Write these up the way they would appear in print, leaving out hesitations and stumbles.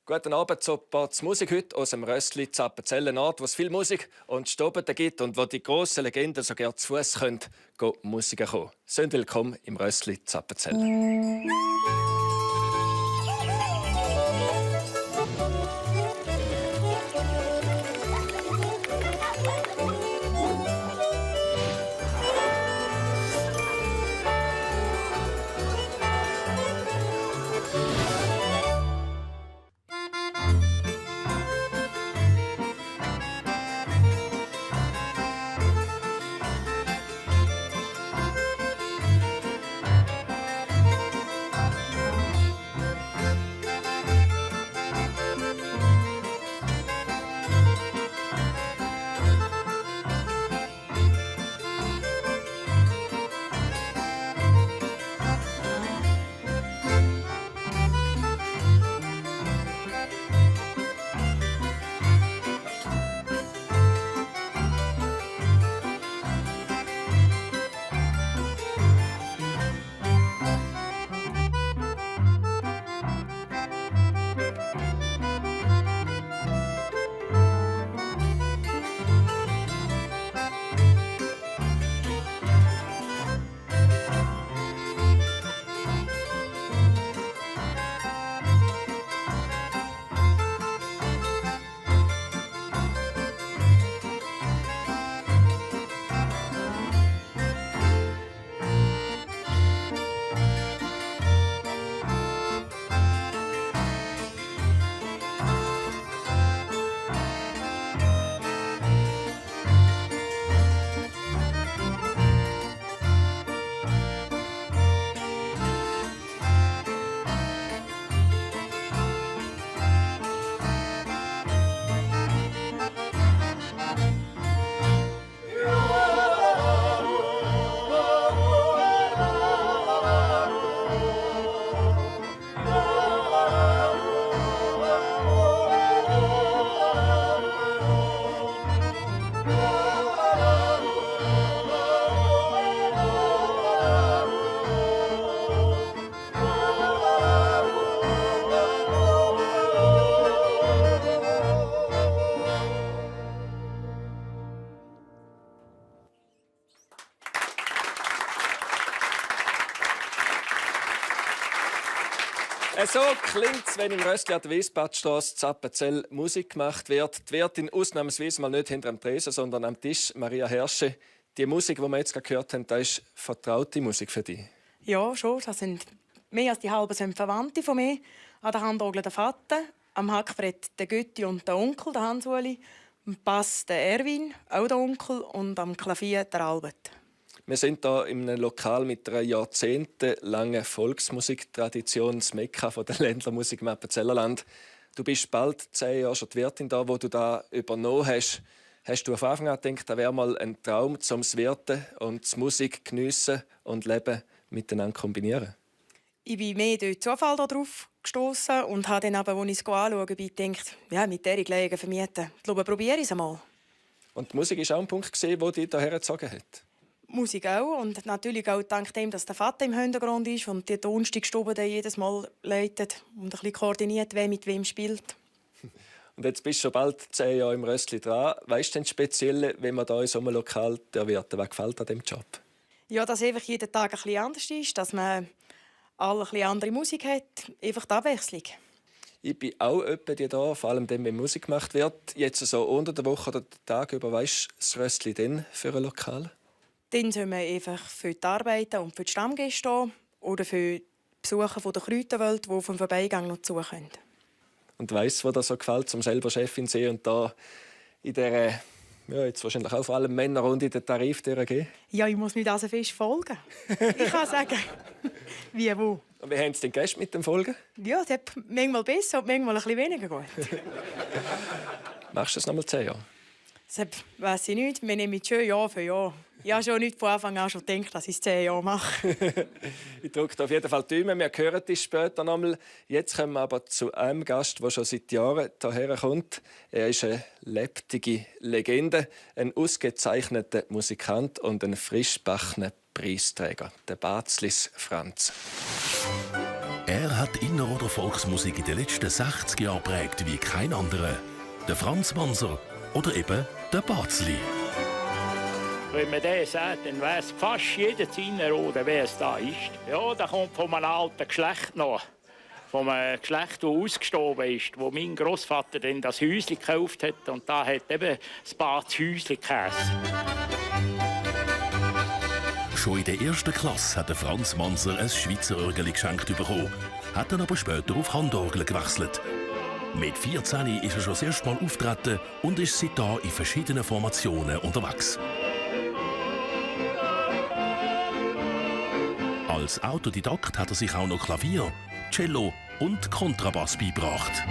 Guten Abend zu Parts Musik heute aus dem Rössli Zappenzellen, Ort, wo es viel Musik und Stobeten gibt und wo die grossen Legenden so gerne zu Fuß können, Musik kommen. Seid willkommen im Rössli Zappenzellen. So klingt es, wenn im Rössli an der Wiesbadstrasse Zappenzell Musik gemacht wird. Die Wirtin ausnahmsweise mal nicht hinter dem Tresen, sondern am Tisch. Maria Hersche, die Musik, die wir jetzt gerade gehört haben, das ist vertraute Musik für dich. Ja, schon. Das sind mehr als die halben sind Verwandte von mir. An der Handorgel der Vater, am Hackbrett der Götti und der Onkel, der Hans-Uli, am Bass der Erwin, auch der Onkel, und am Klavier der Albert. Wir sind hier in einem Lokal mit einer jahrzehntelangen Volksmusiktradition, das Mekka der Ländlermusik im Appenzellerland. Du bist bald 10 Jahre schon die Wirtin da, wo du da übernommen hast. Hast du auf Anfang an gedacht, das wäre mal ein Traum, zum Wirten und die Musik geniessen und Leben miteinander kombinieren? Ich bin mehr durch Zufall darauf gestoßen und habe dann aber, als ich es anschaue, gedacht, ja, mit dieser Gelegenheit vermieten. Ich glaube, probiere ich es einmal. Und die Musik war auch ein Punkt, der dich hierher gezogen hat? Musik auch. Und natürlich auch dank dem, dass der Vater im Hintergrund ist und die Tonstückstube jedes Mal leitet und ein bisschen koordiniert, wer mit wem spielt. Und jetzt bist du schon bald 10 Jahre im Rössli dran. Weißt du denn speziell, wenn man hier in so einem Lokal wird? Was gefällt an diesem Job? Ja, dass einfach jeden Tag ein bisschen anders ist, dass man alle ein bisschen andere Musik hat. Einfach die Abwechslung. Ich bin auch jemand hier, vor allem dann, wenn Musik gemacht wird. Jetzt so unter der Woche oder den Tag über, weißt du, das Rössli denn für ein Lokal? Dann sind wir einfach für die Arbeiter und für die Stammgäste da oder für die Besucher von der Kräuterwelt, die vom Vorbeigang noch zu können. Und weißt du, was dir so gefällt, um selber Chefin zu sein und da in dieser, ja, jetzt wahrscheinlich auch vor allem Männerrunde in den Tarif durchgehen? Ja, ich muss nicht so fest folgen. Ich kann sagen, wie wo. Und wie haben Sie denn Gäste mit dem Folgen? Ja, es hat manchmal besser und manchmal ein bisschen weniger gut. Machst du das noch mal 10 Jahre? Das weiss ich nicht. Wir nehmen es schon Jahr für Jahr. Ich habe schon nicht von Anfang an schon gedacht, dass ich es 10 Jahre mache. Ich drücke auf jeden Fall die Daumen. Wir hören dich später noch mal. Jetzt kommen wir aber zu einem Gast, der schon seit Jahren hierher kommt. Er ist eine lebendige Legende, ein ausgezeichneter Musikant und ein frisch gebackener Preisträger, der Barzlis Franz. Er hat die Innerrhoder Volksmusik in den letzten 60 Jahren geprägt wie kein anderer. Der Franz Manser oder eben der Batzli. Wenn man das sagt, dann weiss fast jeder Innerrhoder, wer es da ist. Ja, der kommt von einem alten Geschlecht noch. Von einem Geschlecht, das ausgestorben ist, wo mein Großvater dann das Häuschen gekauft hat. Und da hat eben das Batzhäuschen geheißen. Schon in der ersten Klasse hat der Franz Manser ein Schweizer Orgel geschenkt bekommen, hat dann aber später auf Handorgel gewechselt. Mit 14 ist er schon das erste Mal auftreten und ist seitdem in verschiedenen Formationen unterwegs. Als Autodidakt hat er sich auch noch Klavier, Cello und Kontrabass beigebracht.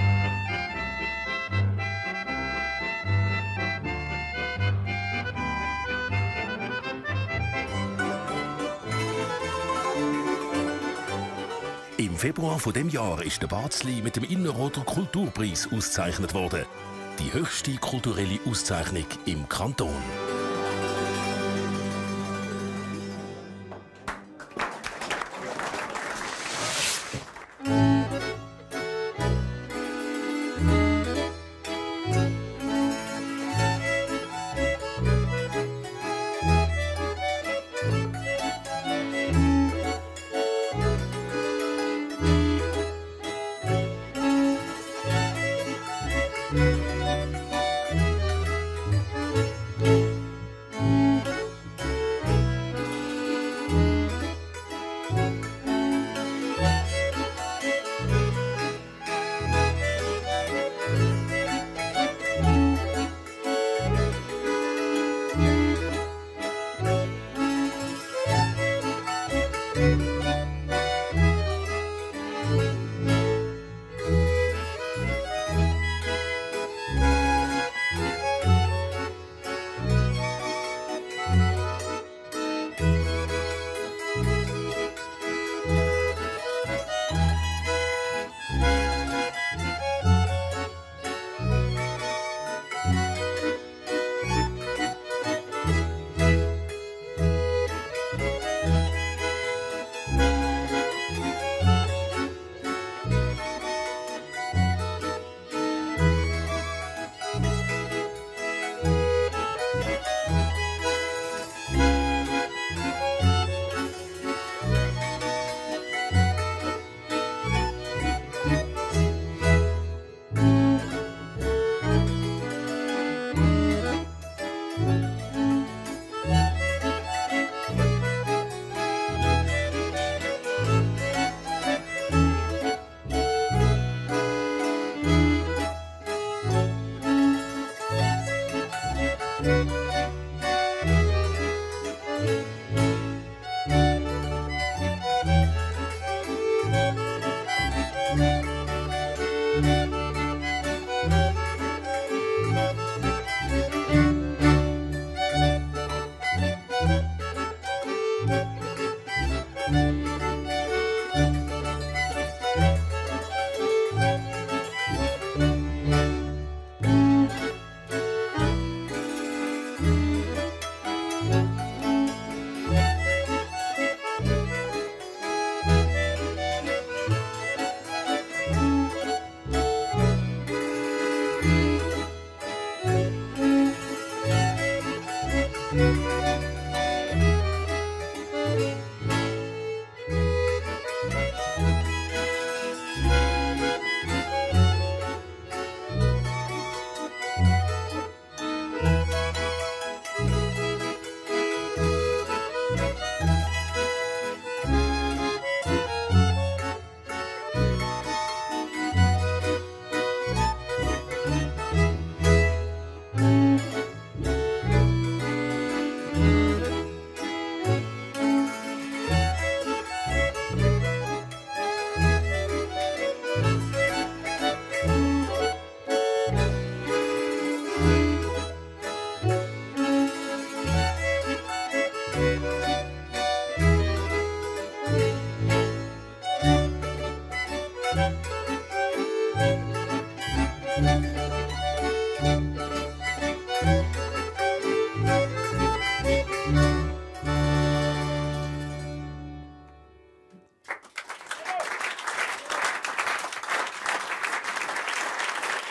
Im Februar von dem Jahr ist der Batzli mit dem Innerrhoder Kulturpreis ausgezeichnet worden. Die höchste kulturelle Auszeichnung im Kanton.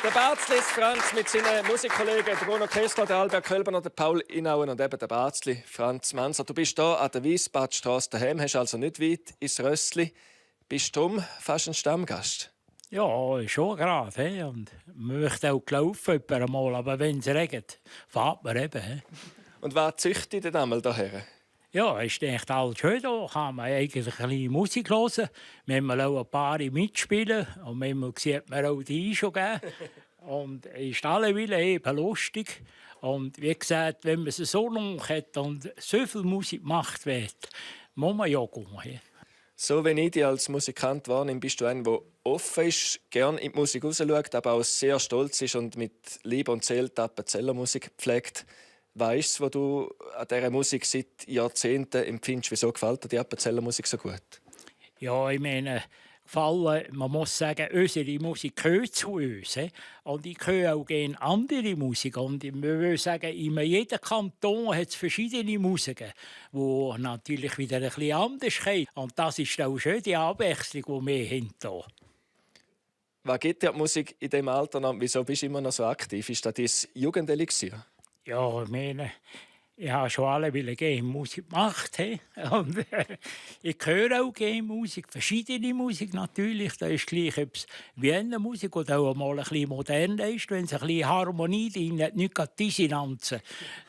Der Barzlis Franz mit seinen Musikkollegen der Bruno Kessler, der Albert Kölberner, der Paul Inauen und eben der Barzli Franz Manser. Du bist hier an der Wiesbadstrasse daheim, hast also nicht weit ins Rössli. Bist du fast ein Stammgast? Ja, schon gerade. He? Und man möchte auch laufen einmal, aber wenn es regnet, fährt man eben. He? Und was züchtet ihr denn einmal hierher? Ja, ist echt alles schön da. Kann man eigentlich ein bisschen Musik hören. Wir haben auch ein paar mitspielen. Und manchmal sieht man auch die schon geben. Und es ist alle eben lustig. Und wie gesagt, wenn man es so lang hat und so viel Musik gemacht wird, muss man ja gehen. So, wenn ich dich als Musikant wahrnehme, bist du einer, der offen ist, gerne in die Musik rausschaut, aber auch sehr stolz ist und mit Liebe und Seele die Appenzellermusik pflegt. Was ist es, was du an dieser Musik seit Jahrzehnten empfindest? Wieso gefällt dir die Appenzellermusik so gut? Ja, ich meine, man muss sagen, unsere Musik gehört zu uns. Und ich höre auch gerne andere Musik. Und ich will sagen, in jedem Kanton hat es verschiedene Musiken, die natürlich wieder ein bisschen anders sind. Und das ist auch schön, die Abwechslung, die wir haben hier. Was gibt dir die Musik in diesem Alter noch? Wieso bist du immer noch so aktiv? Ist das dein Jugendelixier? Ja, ich meine, ich habe schon alle gerne Musik gemacht. Und ich höre auch gerne Musik, verschiedene Musik natürlich. Da ist gleich etwas Wiener Musik, die auch mal ein bisschen moderner ist. Wenn es ein bisschen Harmonie drin hat, nicht gerade Dissonanzen,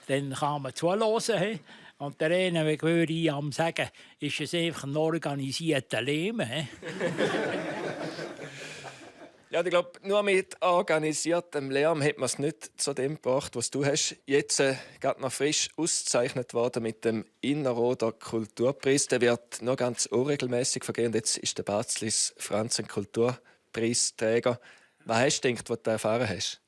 dann kann man zuhören. Und der eine würde ich sagen, ist es einfach ein organisierter Leben. Ja, ich glaube, nur mit organisiertem Lärm hat man es nicht zu dem gebracht, was du hast. Jetzt gerade noch frisch ausgezeichnet worden mit dem Innerrhoder Kulturpreis. Der wird noch ganz unregelmäßig vergehen. Jetzt ist der Barzlis Franz ein Kulturpreisträger. Was hast du gedacht, was du erfahren hast?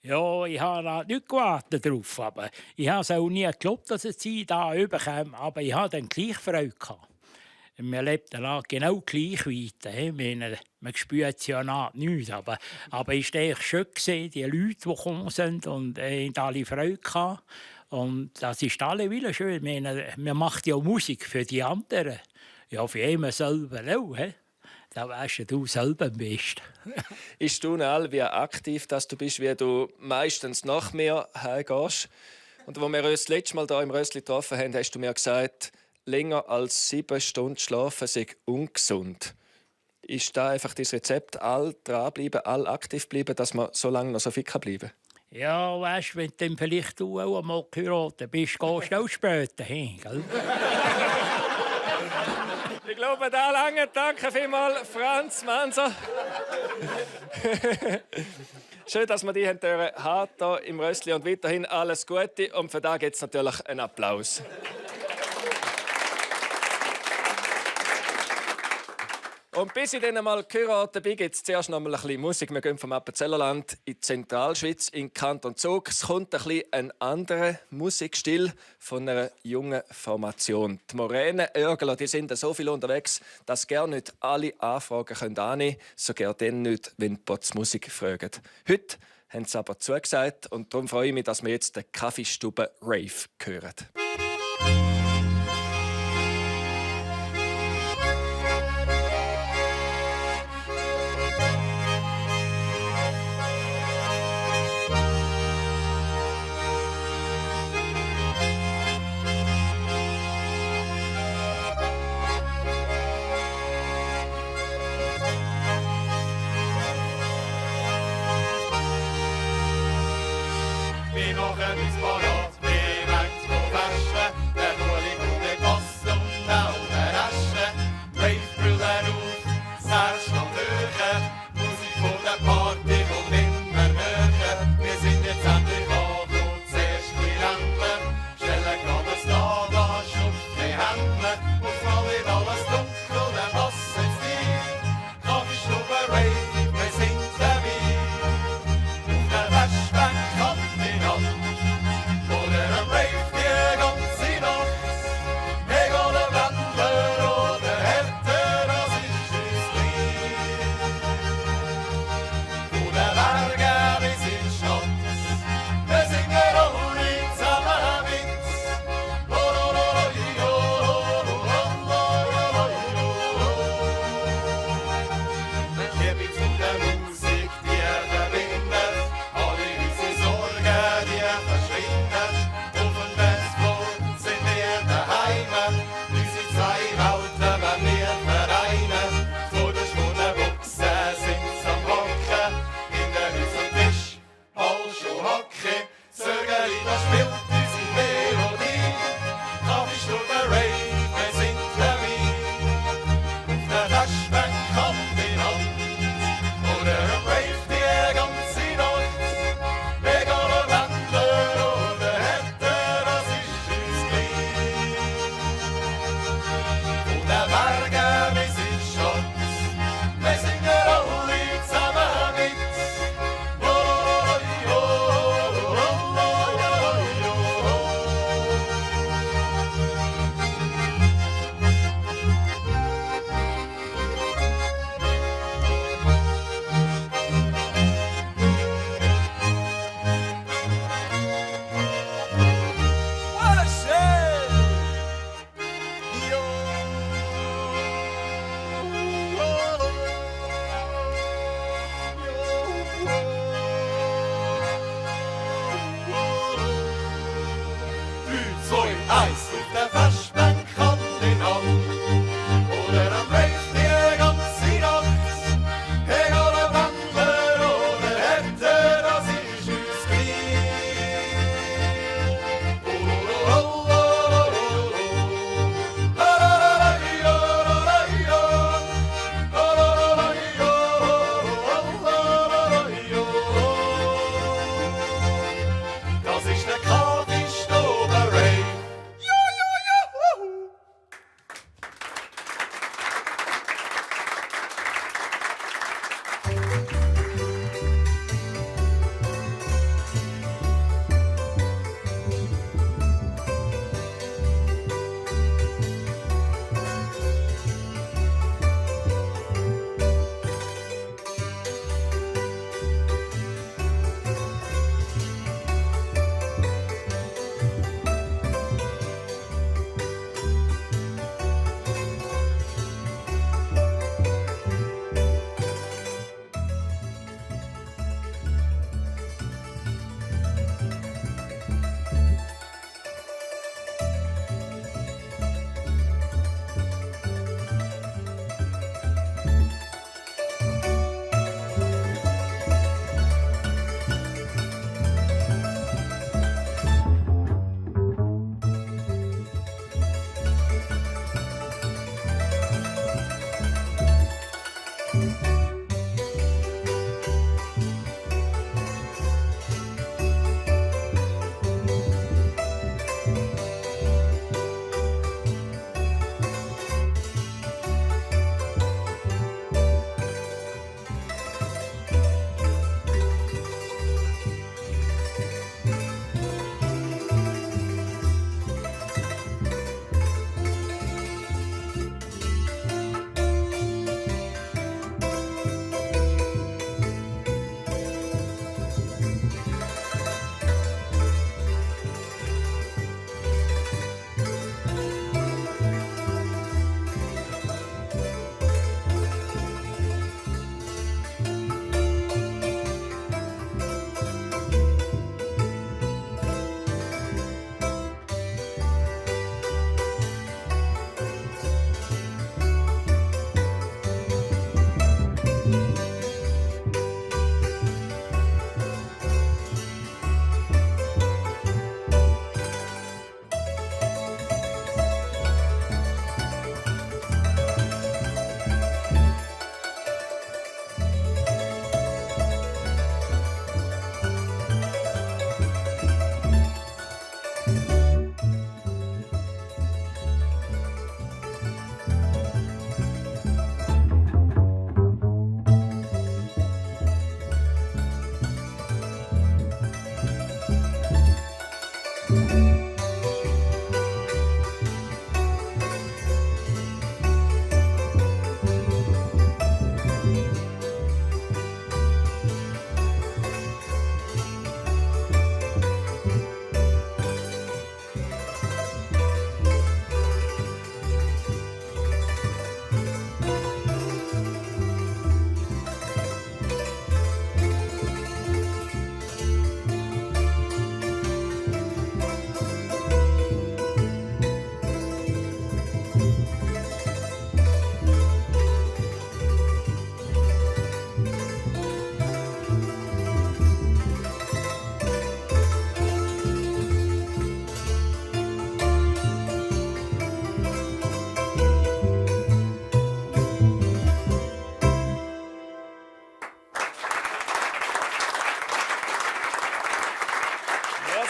Ja, ich habe nicht gewartet darauf, aber ich habe es auch nie geglaubt, dass es sie da überkommt. Aber ich hatte dann gleich Freude gehabt. Wir lebten genau gleich weiter. Man spürt es ja nicht. Aber es war echt schön, die Leute, die gekommen sind und alle Freude hatten. Und das ist alle schön. Man macht ja Musik für die anderen. Ja, für einen selber auch. Da weißt du selber am besten. Ist du all wie aktiv dass du bist, wie du meistens nach mir heimgehst? Und als wir uns das letzte Mal hier im Rössli getroffen haben, hast du mir gesagt, länger als 7 Stunden schlafen sei ungesund. Ist da einfach das Rezept, all dranbleiben, all aktiv bleiben, dass man so lange noch so fit bleiben kann? Ja, weißt du, wenn du vielleicht du auch einmal geheiratet bist, gehst du auch später hin, gell? Ich glaube, da lange. Danke vielmals, Franz Manser. Schön, dass wir dich haben hier im Rössli und weiterhin alles Gute. Und für das gibt es natürlich einen Applaus. Und bis ich dann einmal geheiratet bin, gibt es zuerst noch mal ein bisschen Musik. Wir gehen vom Appenzellerland in die Zentralschweiz, in den Kanton Zug. Es kommt ein bisschen ein anderer Musikstil von einer jungen Formation. Die Moränen-Örgler, die sind so viel unterwegs, dass gerne nicht alle Anfragen annehmen können, sogar dann nicht, wenn die Musik fragen. Heute haben sie aber zugesagt und darum freue ich mich, dass wir jetzt den Kaffeestube-Rave hören. Vi machen uns parat, vi vänds på färsen. Der dålig gode Gosse und auch der Asche. Rave-Brüder auf, Särschland hören. Musik von der Party kommt immer näher. Wir sind jetzt endlich an, und zuerst wie Rentner. Stellen grad das da, da schnupft die Hände. Und fall wird alles dunkel, dann passen's dir. Kaffeestube, Rave, wir sind dabei. Auf der Festbank kann wir an.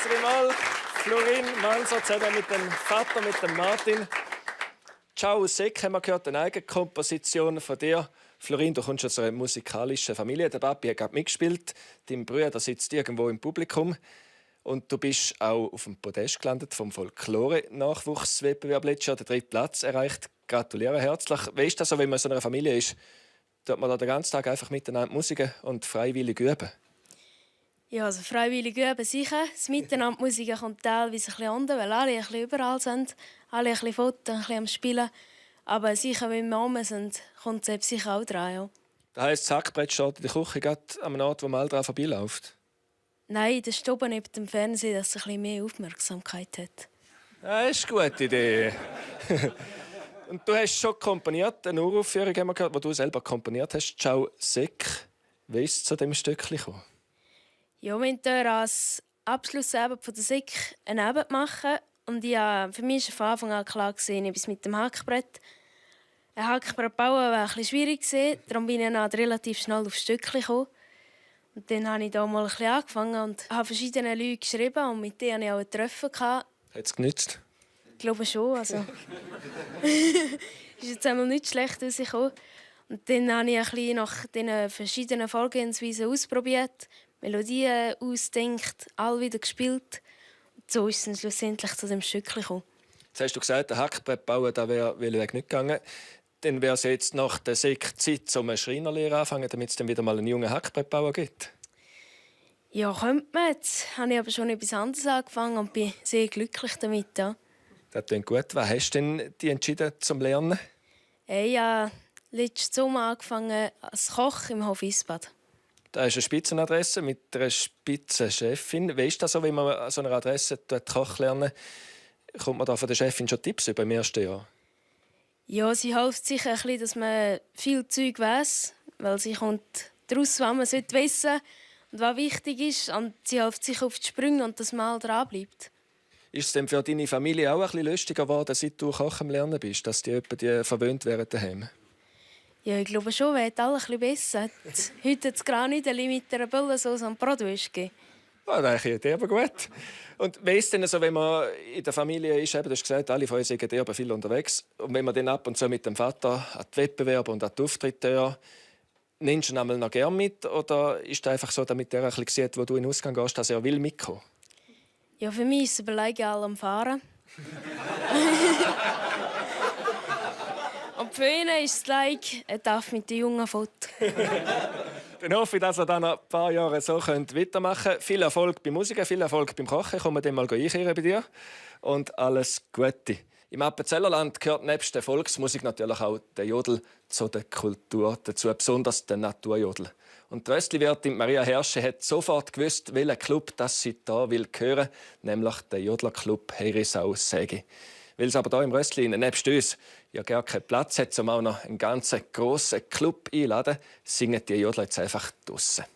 Merci vielmals, Florin Manser, zusammen mit dem Vater, mit dem Martin. «Ciao Sek» haben wir gehört, eine eigene Komposition von dir. Florin, du kommst aus einer musikalischen Familie. Der Papi hat gerade mitgespielt. Dein Bruder sitzt irgendwo im Publikum. Und du bist auch auf dem Podest gelandet vom Folklore-Nachwuchswettbewerb letztes Jahr, den 3. Platz erreicht. Gratuliere herzlich. Wie ist das so, wenn man in so einer Familie ist? Tut man da den ganzen Tag einfach miteinander Musiken und freiwillig üben? Ja, also freiwillig üben sicher. Das Miteinander Musiken kommt teilweise ein bisschen unter, weil alle ein bisschen überall sind. Alle ein bisschen fotografieren, ein bisschen am Spielen. Aber sicher, wenn wir rum sind, kommt es sicher auch dran. Ja. Das heisst, das Hackbrett steht in der Küche gerade am Ort, wo man dran vorbeiläuft? Nein, das steht oben neben dem Fernsehen, dass es ein bisschen mehr Aufmerksamkeit hat. Das ist eine gute Idee. Und du hast schon komponiert, eine Uraufführung haben wir gehört, die du selber komponiert hast. «Ciao Sek». Wie ist es zu diesem Stückchen gekommen? Ja, wir wollten als Abschlussarbeit von der SIK eine Arbeit machen. Und für mich war von Anfang an klar, etwas mit dem Hackbrett. Ein Hackbrett bauen war etwas schwierig. Darum bin ich dann relativ schnell aufs Stückchen gekommen. Und dann habe ich da mal ein bisschen angefangen und habe verschiedene Leute geschrieben. Und mit denen hatte ich auch ein Treffen. Hat es genützt? Ich glaube schon. Also. Ist jetzt einmal nicht schlecht rausgekommen. Und dann habe ich ein bisschen nach diesen verschiedenen Vorgehensweisen ausprobiert, Melodien ausgedacht, alle wieder gespielt. Und so ist es schlussendlich zu dem Stückchen gekommen. Jetzt hast du gesagt, der Hackbrett bauen wäre nicht gegangen. Dann wäre es jetzt nach der Zeit, um eine Schreinerlehre anfangen, damit es dann wieder mal einen jungen Hackbrettbauer gibt? Ja, könnte man. Jetzt habe ich aber schon etwas anderes angefangen und bin sehr glücklich damit. Ja. Das klingt gut. Was hast du denn entschieden zum Lernen? Ich habe letzten Sommer angefangen als Koch im Hof Isbad. Da ist eine Spitzenadresse mit einer Spitzenchefin. Wie ist das so, wenn man an so einer Adresse Koch lernen? Kommt man da von der Chefin schon Tipps über im ersten Jahr? Ja, sie hilft sicher ein bisschen, dass man viel Zeug weiss, weil sie kommt daraus, was man wissen sollte und was wichtig ist. Und sie hilft sich auf die Sprünge und dass man dranbleibt. Ist es denn für deine Familie auch ein bisschen lustiger geworden, seit du Koch am Lernen bist, dass die verwöhnt werden daheim? Ja, ich glaube schon, wir hätten alle ein bisschen besser. Heute hat es Granüdeli mit einer Bullensauce und Bratwurst gegeben. Ja, das ist eine Idee, aber gut. Und wie ist es denn so, wenn man in der Familie ist, eben, du hast gesagt, alle von uns sind aber viel unterwegs. Und wenn man dann ab und zu mit dem Vater an die Wettbewerbe und an die Auftritte nimmst du ihn einmal noch gerne mit? Oder ist es einfach so, damit er ein bisschen sieht, wo du in den Ausgang gehst, dass er will mitkommen? Ja, für mich ist es aber egal am Fahren. Und für ihn ist es like, er darf mit den Jungen fort. Dann hoffe ich, dass ihr dann noch ein paar Jahre so weitermachen könnt. Viel Erfolg beim Musiken, viel Erfolg beim Kochen. Kommen wir dann mal einkehren bei dir. Und alles Gute. Im Appenzellerland gehört nebst der Volksmusik natürlich auch der Jodel zu der Kultur dazu, besonders der Naturjodel. Und die Röstliwirtin Maria Herrsche hat sofort gewusst, welchen Club das sie hier hören will, nämlich der Jodlerclub Herisau-Sägi. Weil es aber hier im Röstli nebst uns ja gar keinen Platz hat, um auch noch einen ganz grossen Club einzuladen, singen die Jodler jetzt einfach draussen.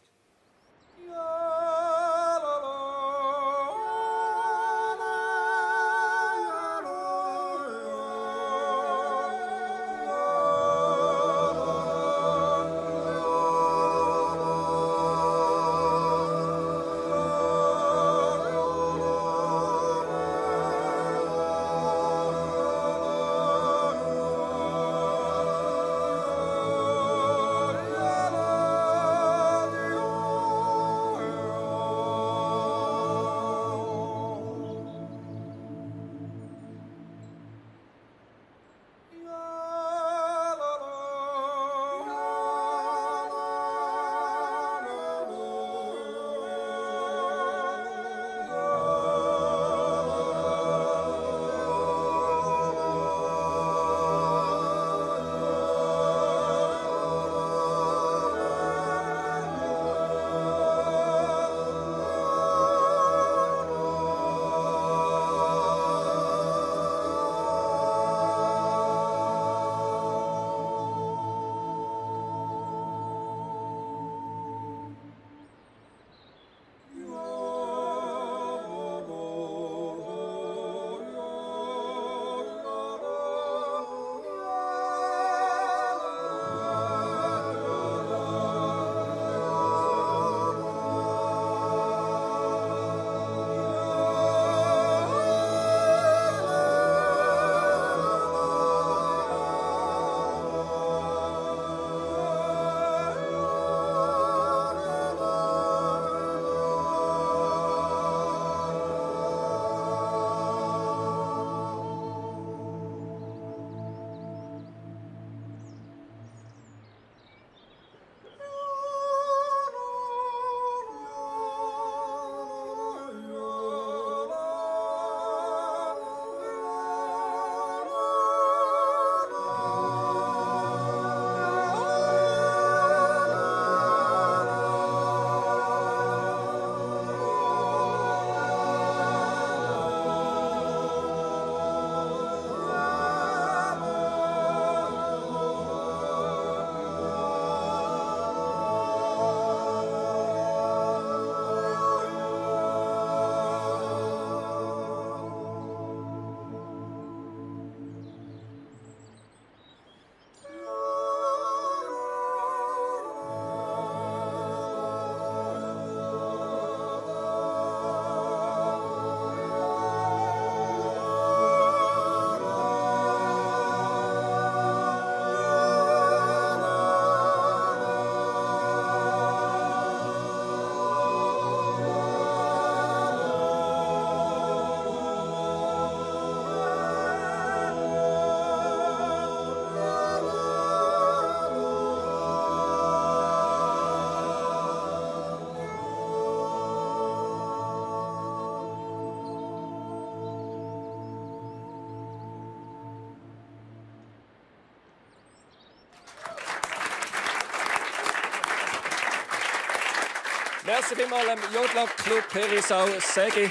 Merci vielmals am Jodler-Club Herisau Segi,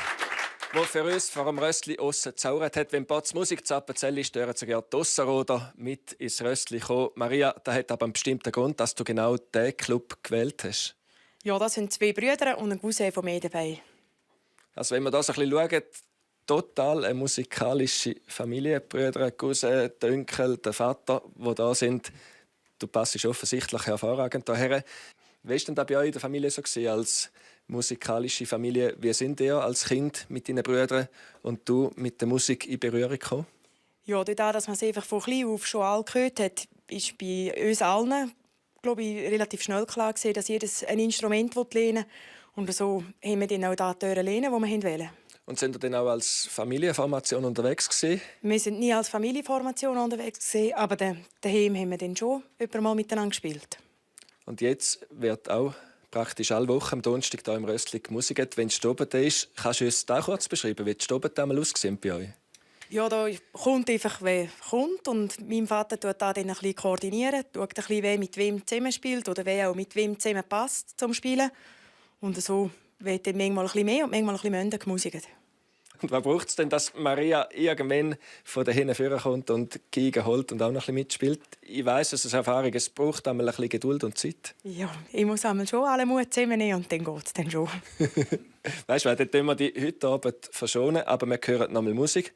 der für uns vor dem Röstli aussen gezaubert hat. Wenn Batz Musik zu Appenzell ist, dürfen Sie gerne die Ossenroder mit ins Röstli kommen. Maria, das hat aber einen bestimmten Grund, dass du genau diesen Club gewählt hast. Ja, das sind 2 Brüder und ein Cousin von mir dabei. Also wenn wir das ein bisschen schauen, total eine musikalische Familie. Die Brüder, Cousin, der Onkel, der Vater, die da sind. Du passest offensichtlich hervorragend daher. Wie war denn das bei euch in der Familie so gewesen, als musikalische Familie? Wie sind ihr als Kind mit deinen Brüdern und du mit der Musik in Berührung gekommen? Ja, dadurch, dass man es einfach von klein auf schon all gehört hat, ist bei uns allen, glaube ich, relativ schnell klar gewesen, dass jedes ein Instrument lernen will. Und so haben wir dann auch da die lernen, die wir wollen. Und sind ihr dann auch als Familienformation unterwegs gewesen? Wir sind nie als Familienformation unterwegs gewesen, aber daheim haben wir dann schon mal miteinander gespielt. Und jetzt wird auch praktisch alle Wochen am Donnerstag hier im Röstli gemusikt. Wenn du oben bist, kannst du uns das kurz beschreiben, wie die oben einmal aussehen bei euch? Ja, da kommt einfach, wer kommt. Und mein Vater tut da dann ein bisschen koordinieren, schaut ein bisschen, wer mit wem zusammenspielt oder wer auch mit wem zusammen passt zum Spielen. Und so wird dann manchmal ein bisschen mehr und manchmal ein bisschen weniger gemusikt. Und was braucht es denn, dass Maria irgendwann von dahin vorkommt und die Geige holt und auch noch ein bisschen mitspielt? Ich weiss, dass es Erfahrung es braucht einmal ein bisschen Geduld und Zeit. Ja, ich muss einmal schon alle Mut zusammennehmen und dann geht es dann schon. Weißt du, dann tun wir die heute Abend verschonen, aber wir hören noch mal Musik.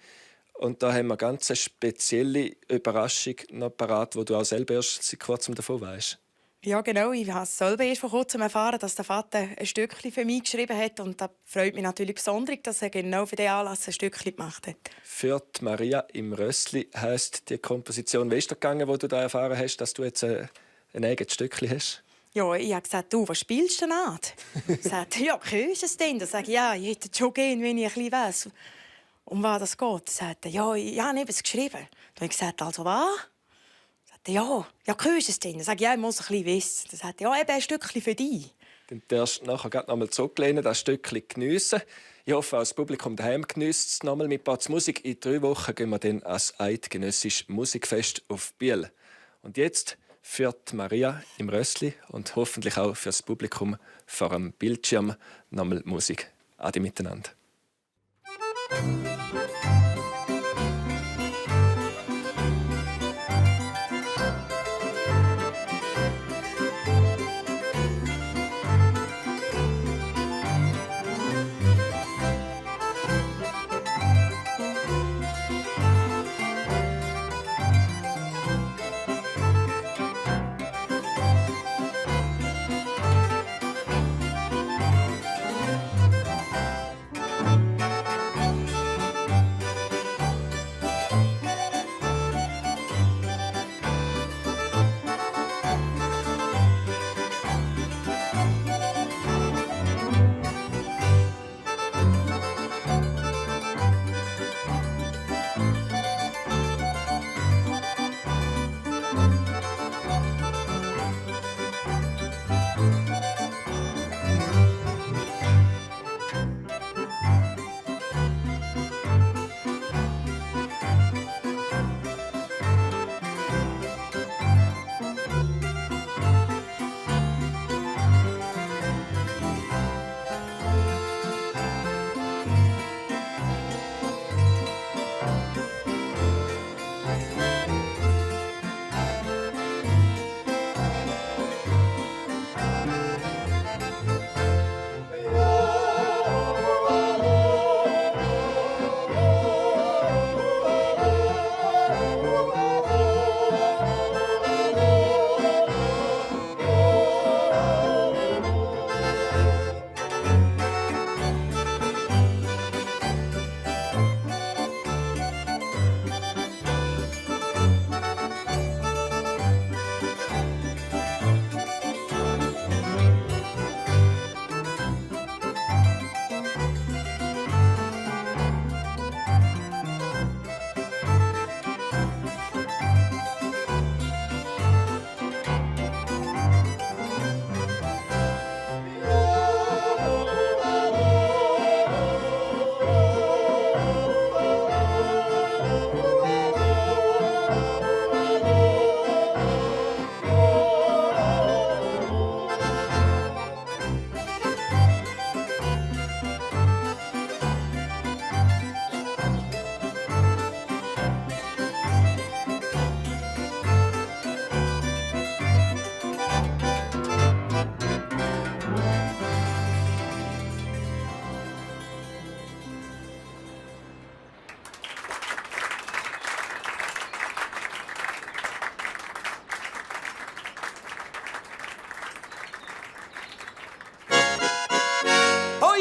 Und da haben wir eine ganz spezielle Überraschung noch parat, wo du auch selber erst seit kurzem davon weißt. Ja, genau. Ich habe selber erst vor kurzem erfahren, dass der Vater ein Stückchen für mich geschrieben hat. Und das freut mich natürlich besonders, dass er genau für diesen Anlass ein Stückchen gemacht hat. «Für die Maria im Rössli» heisst die Komposition. Wie ist das gegangen, wo du da erfahren hast, dass du jetzt ein eigenes Stückchen hast? Ja, ich habe gesagt, du, was spielst du denn? Er sagt, ja, hörst du es denn? Dann sage ich, ja, ich hätte schon gehen, wenn ich ein bisschen weiss, um was das geht. Er sagt, ja, ich habe es geschrieben. Dann habe ich gesagt, also was? Ja, hörst du es denn? Dann sage ich, ja, ich muss ein bisschen wissen. Dann sagt er, ja, eben ein Stückchen für dich. Dann darfst du nachher noch einmal zurücklehnen, das Stückchen geniessen. Ich hoffe, auch das Publikum daheim genießt es nochmal mit Batz Musik. In 3 Wochen gehen wir dann ans Eidgenössische Musikfest auf Biel. Und jetzt für die Maria im Rössli und hoffentlich auch für das Publikum vor dem Bildschirm nochmal Musik. Ade miteinander.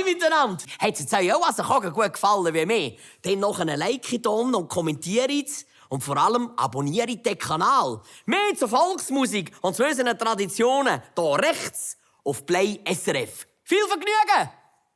miteinander! Hat es euch auch also gut gefallen wie mir? Dann noch einen Like da und kommentiert. Und vor allem abonniert den Kanal. Mehr zur Volksmusik und zu unseren Traditionen hier rechts auf Play SRF. Viel Vergnügen!